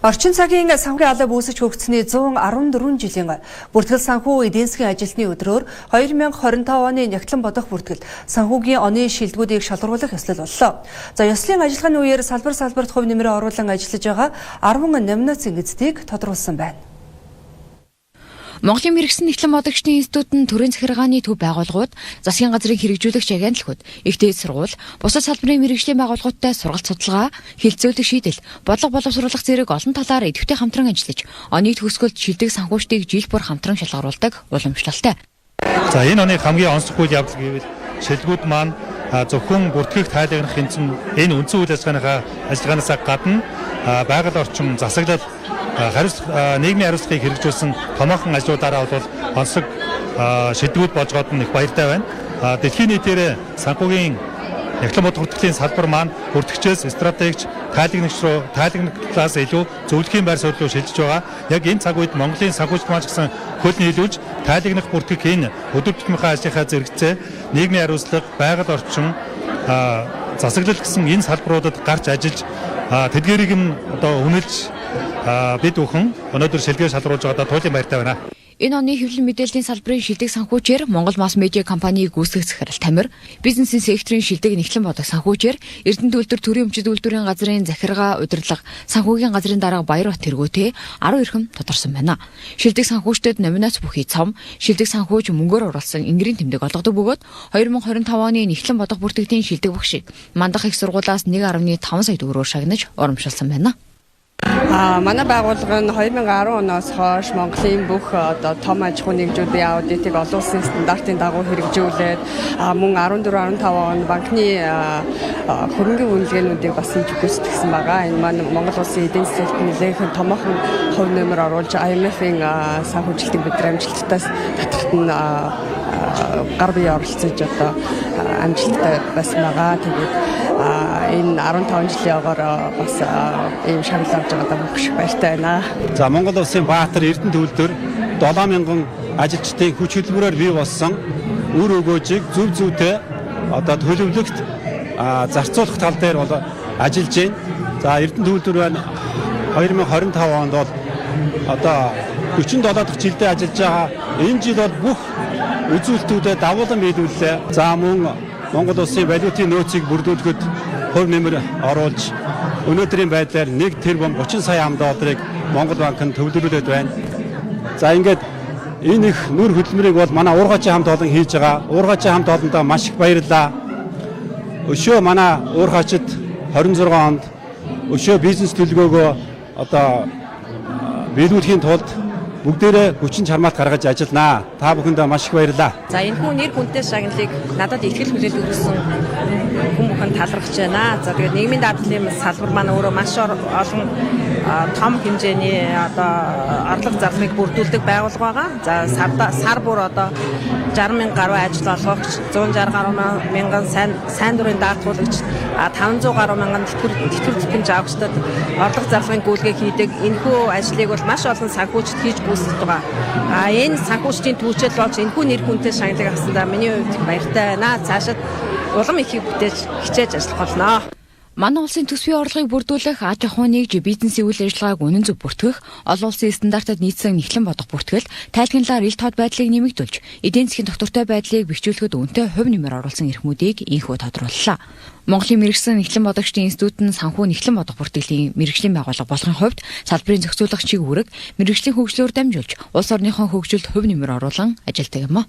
Орчин цагийн санхүүгийн алба үүсэж хөгжсөний 114 жилийн бүртгэл санхүү эдийн засгийн ажилтны өдрөөр 2025 оны нягтлан бодох бүртгэл санхүүгийн оны шилдэгүүдийг шалгаруулах ёслол боллоо. За, ёслолын ажиллагааны үеэр салбар салбарт хувь нэмрээ оруулан ажиллаж байгаа 10 номинацийн эзэдийг тодруулсан байна. Монголын мэргэсэн нягтлан бодогчдын институт нь төрийн захиргааны төв байгууллагууд, засгийн газрын хэрэгжүүлэгч агентлагууд, их дээд сургууль, бусад салбарын мэргэжлийн байгууллагуудтай сургалт судалгаа, хэлэлцүүлэх шийдэл, бодлого боловсруулах зэрэг олон талаар идэвхтэй хамтран ажиллаж, оны төгсгөлд шилдэг санхүүчдийг жил бүр хамтран шалгаруулдаг уламжлалтай. За, энэ оны хамгийн онцлог үйл явдал гэвэл шилдэгүүд маань зөвхөн бүртгэх, тайлагнах хэмжин энэ үндсэн үйл ажиллагаанаас гадна байгаль орчин, засаглал, нийгмийн хариуцлагыг хэрэгжүүлсэн томоохон ажлуудаараа бол онцлог шилдэгүүд болж байгаад нь их баяртай байна. Дэлхийн нийтээр санхүүгийн нягтлан бодох бүртгэлийн салбар маань бүртгэгчээс стратегч, тайлагнагч руу, тайлагнаглаас илүү зөвлөхийн байр суурь руу шилжиж байгаа. Яг энэ цаг үед Монголын санхүүжилт маань ч гэсэн хөл нийлүүлж тайлагнах, бүртгэх энэ өдөр тутмынхаа ажлынхаа зэрэгцээ нийгмийн хариуцлага, байгаль орчин, засаглал гэсэн энэ салбаруудад гарч ажиллаж, тэдгээрийг нь одоо үнэлж бид бүхэн өнөөдөр шилдгээр шалгаруулж байгаадаа туйлын баяртай байна. Энэ оны хэвлэл мэдээллийн салбарын шилдэг санхүүчээр Монгол Масс Медиа компаниг гүйцэтгэх захирал Тамир, бизнесийн секторын шилдэг нягтлан бодох санхүүчээр Эрдэнэ үйлдвэр төрийн өмчит үйлдвэрийн газрын захиргаа удирдлага санхүүгийн газрын дарга Баярбат тэргүүтэй 10 эрхэм тодорсон байна. Шилдэг санхүүчдэд номинац бүхий цом, шилдэг санхүүч мөнгөөр оруулсан энгэрийн тэмдэг олгодог бөгөөд 2025 оны нягтлан бодох бүртгэлийн шилдэг багшийг Мандах их сургуулиас 1.5 сая төгрөгөөр шагнаж урамшилсан байна. Манай байгууллага нь 2010 оноос хойш Монголын бүх одоо том аж ахуйн нэгжүүдийн аудитыг олон улсын стандартын дагуу хэрэгжүүлээд, мөн 14 15 онд банкны хөрөнгийн үнэлгээнүүдийг бас хийж гүйцэтгэсэн байгаа. Энэ маань Монгол улсын эдийн засагт нэлээн томоохон хувь нэмэр оруулж, IMF-ийн санхүүжилтийг бид нар амжилттай татахад нь гар бие оролцож одоо амжилттай байсан байгаа. Тэгээд энэ 15 жилийн огоор бас ийм шагнал авч байгаадаа маш их баяртай байна. За, Монгол улсын Баатар Эрдэнэ төвлөр 7000 ажилчдын хүч хөдөлмөрөөр бий болсон үр өгөөжийг зөв зөвтэй одоо төлөвлөгт зарцуулах тал дээр бол ажиллаж байна. За, Эрдэнэ төвлөр байна, 2025 онд бол одоо 47 дахь жилдээ ажиллаж байгаа. Энэ жил бол бүх үзүүлэлтүүдэд дагуулan биелүүллээ. За, мөн Монгол улсын валютын нөөцийг бүрдүүлэхэд хувь нэмэр оруулж, өнөөдрийн байдлаар 1 тэрбум 30 сая ам долларыг Монгол банк нь төвлөрүүлээд байна. За, ингээд энэ их нүр хөдөлмөрийг бол манай уурхайчин хамт олон хийж байгаа. Уурхайчин хамт олондоо маш их баярлалаа. Өшөө манай уурхайчид 26 онд өшөө бизнес төлөвлөгөөгөө одоо биелүүлэхийн тулд бүгдээрээ хүчин чармайлт гаргаж ажилланаа. Та бүхэндээ маш их баярлалаа. За, энэ хүн нэр хүнтэй шагналыг надад итгэл хүлээлт өгсөн хүн бүхэн талархаж байна. За, тэгээд нийгмийн даатгалын салбар маань өөрөө маш олон том хэмжээний одоо орлого зарлагыг бүрдүүлдэг байгууллага байгаа. За, сарда сар бүр одоо 60 мянга гаруй ажил олгогч, 160 гаруй мянган сайн дурын даатгуулагч, 500 гаруй мянган тэтгэвэр тэтгэмж авагчдад орлого зарлагын гүйлгээ хийдэг. Энэхүү ажлыг бол маш олон санхүүжилт хийж гүйцэтгэж байгаа. А энэ санхүүжилтийн түүчэл болж энэхүү нэр хүнтэй шагналыг авсандаа миний хувьд баяртай байна. Цаашид улам ихийг бүтээж хичээж ажиллах болно. Манай улсын төсвийн орлогыг бүрдүүлэх, аж ахуй нэгж, бизнесийн үйл ажиллагааг үнэн зөв бүртгэх, олон улсын стандартад нийцсэн нягтлан бодох бүртгэл, тайлагналаар ил тод байдлыг нэмэгдүүлж, эдийн засгийн тогтвортой байдлыг бэхжүүлэхэд үнэтэй хувь нэмэр оруулсан эрхмүүдийг ийнхүү тодрууллаа. Монголын мэргэсэн нягтлан бодогчдын институт нь санхүү нягтлан бодох бүртгэлийн мэргэжлийн байгууллага болохын хувьд салбарын зохицуулагчийн үүрэг, мэргэжлийн хөгжлөөр дамжуулж улс орныхоо хөгжилд хувь нэмэр оруулан ажилладаг юм а.